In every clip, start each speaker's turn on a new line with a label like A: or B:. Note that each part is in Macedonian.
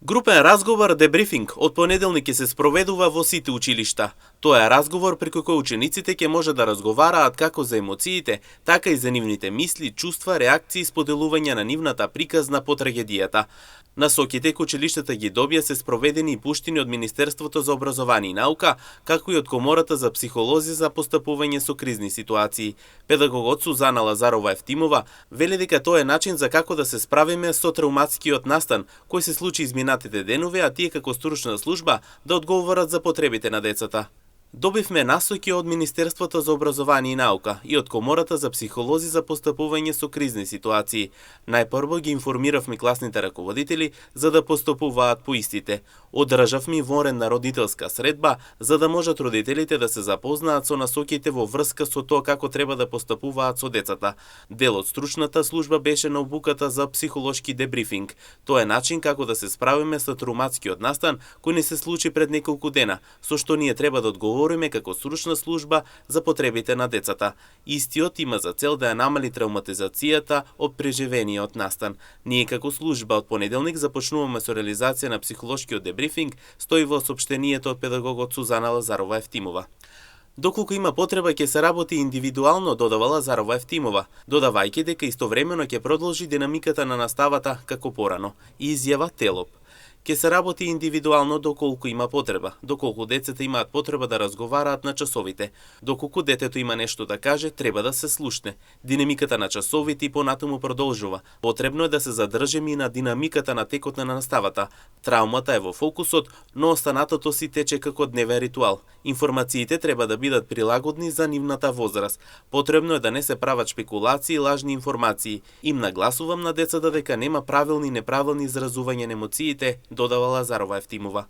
A: Групен разговор дебрифинг од понеделник ќе се спроведува во сите училишта. Тоа е разговор преку кој учениците ќе може да разговараат како за емоциите, така и за нивните мисли, чувства, реакции и споделување на нивната приказна по трагедијата. Насоките кои училиштата ги добија се спроведени и пуштени од Министерството за образование и наука, како и од Комората за психолози за постапување со кризни ситуации. Педагогот Сузана Лазарова Ефтимова вели дека тоа е начин за како да се справиме со травматскиот настан кој се случи изминатите денови, а тие како стручна служба да одговорат за потребите на децата. Добивме насоки од Министерството за образование и наука и од Комората за психолози за постапување со кризни ситуации. Најпрво ги информиравме класните раководители за да постапуваат по истите. Одржавме вонредна родителска средба за да можат родителите да се запознаат со насоките во врска со тоа како треба да постапуваат со децата. Дел од стручната служба беше на обуката за психолошки дебрифинг. Тоа е начин како да се справиме со травматскиот настан кој не се случи пред неколку дена, со што ние треба да одговориме како стручна служба за потребите на децата. Истиот има за цел да ја намали травматизацијата од преживениот настан. Ние како служба од понеделник започнуваме со реализација на психолошкиот дебрифинг, стои во соопштението од педагогот Сузана Лазарова Ефтимова. Доколку има потреба ќе се работи индивидуално, додава Лазарова Ефтимова, додавајќи дека истовремено ќе продолжи динамиката на наставата како порано. Изјава Телоп. Ќе се работи индивидуално доколку има потреба, доколку децата имаат потреба да разговараат на часовите. Доколку детето има нешто да каже, треба да се слушне. Динамиката на часовите и понатаму продолжува. Потребно е да се задржиме и на динамиката на текот на наставата. Травмата е во фокусот, но останатото си тече како дневен ритуал. Информациите треба да бидат прилагодни за нивната возраст. Потребно е да не се прават шпекулации и лажни информации. Им нагласувам на децата дека нема правилни и неправилни изразување на емоциите, додава Лазарова Ефтимова.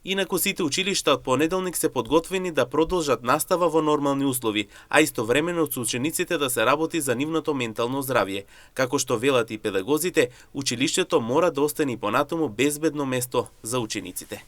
A: Инаку сите училишта од понеделник се подготвени да продолжат настава во нормални услови, а истовремено со учениците да се работи за нивното ментално здравје. Како што велат и педагозите, училиштето мора да остане понатаму безбедно место за учениците.